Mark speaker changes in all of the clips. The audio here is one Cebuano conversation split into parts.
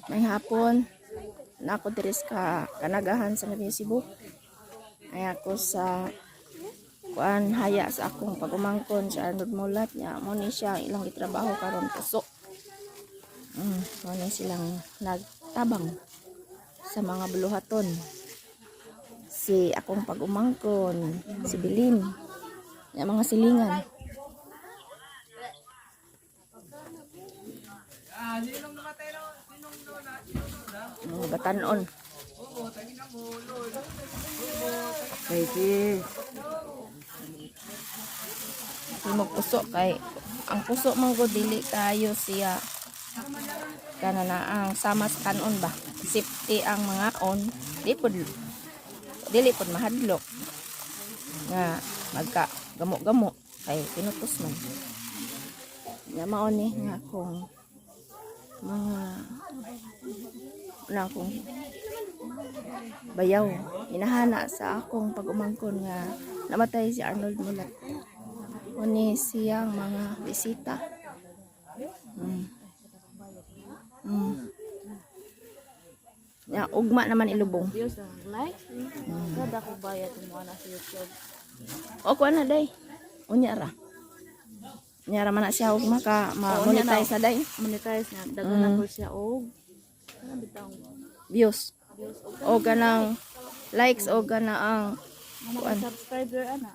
Speaker 1: May hapon na ako diri sa kanagahan sa Nabing Cebu. Ay ako sa kuan haya sa akong pag-umangkon sa Arnold Mulat niya. Mo ni siya ang ilang gitrabaho karon, puso. Mo ni silang nagtabang sa mga buluhaton. Si akong pag-umangkon, si Bilin, ya mga silingan. Mga batanon.
Speaker 2: Kay si
Speaker 1: Himog puso kay ang puso man ko dili kayo siya kana na ang sama sa kanon ba, safety ang mga on, di pod dili pod mahadlok nga magka gamo-gamo kay pinutos man nga. Mao ni nga akong mga na akong bayaw inahana sa akong pag-umangkon nga namatay si Arnold Mulat. Uni siyang mga bisita. Ya, ugma naman ilubong.
Speaker 3: Views ang likes. Kada ko bayad mo na sa YouTube.
Speaker 1: O kuan na day. Unya ra. Unya ra man na siya ugma ka ma-monetize na day.
Speaker 3: Monetize na daghan na ko siya og kana bitang
Speaker 1: Views.
Speaker 3: Views og
Speaker 1: O ganang likes o gana ang
Speaker 3: mga subscriber ana.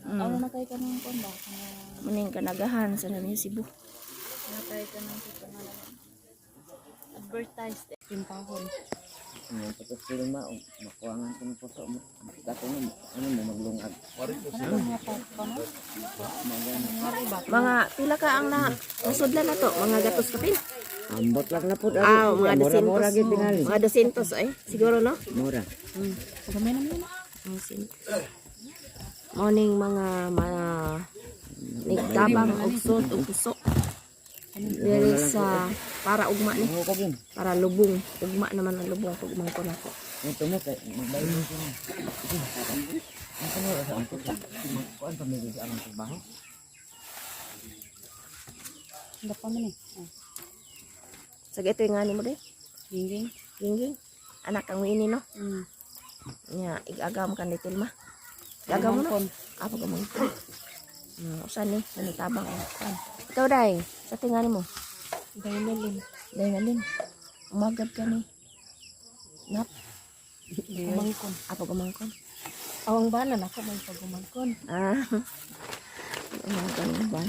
Speaker 3: Ano na kay kanang kon ba? Kanang
Speaker 1: muning kanagahan sa Nabing Cebu.
Speaker 3: na kay kanang sa pangalan. Advertised timpahon.
Speaker 2: Ang tapos sila ma makuangan ko ng puso mo. Dato mo ano mo maglungag.
Speaker 3: Kana mga pa no?
Speaker 1: Mga pila ka ang na nasudlan na to? Mga gatos kapin?
Speaker 2: Ambot lang na pud.
Speaker 1: Ah, mga
Speaker 2: Mura mura
Speaker 1: 200.
Speaker 2: gid tingali.
Speaker 1: Mga 200 ay siguro, no?
Speaker 2: Mura.
Speaker 3: Gamay na mo na.
Speaker 1: Mga morning mga mga nagtabang og sot og puso. Diri sa para ugma ni
Speaker 2: Mo ko gin.
Speaker 1: para lubong, ugma naman ang lubong pag umangkon ako.
Speaker 2: Ito mo kay magbayad mo sila. Ang kuno sa ang puso. Kuan pa mi sa among trabaho.
Speaker 3: Hindi pa man eh. Oh.
Speaker 1: Sa ito yung ngani mo de.
Speaker 3: Gingging.
Speaker 1: Gingging. Anak ang wini, no. Nya igagam kan ni Tilma. Igagam mo no. Apo ka mangkon. Usan ni nanitabang og kuan. Ikaw dai, sa tingani mo.
Speaker 3: Dainalin.
Speaker 1: Dai ngalin. Umagad ka ni. Nap,
Speaker 3: Umangkon.
Speaker 1: Apo ka mangkon.
Speaker 3: Awang bana na ako may pagumangkon.
Speaker 1: Ah. Umangkon ba?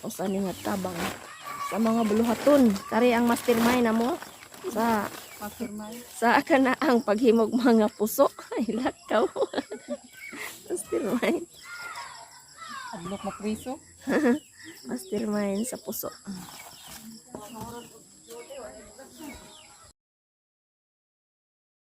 Speaker 1: Usan ni nga tabang sa mga buluhaton. Kari ang mastermind na mo sa
Speaker 3: Mastermind.
Speaker 1: sa kana ang paghimog mga puso. Ay lakaw. Mastermind.
Speaker 3: Adlok mapriso.
Speaker 1: Mastermind sa puso.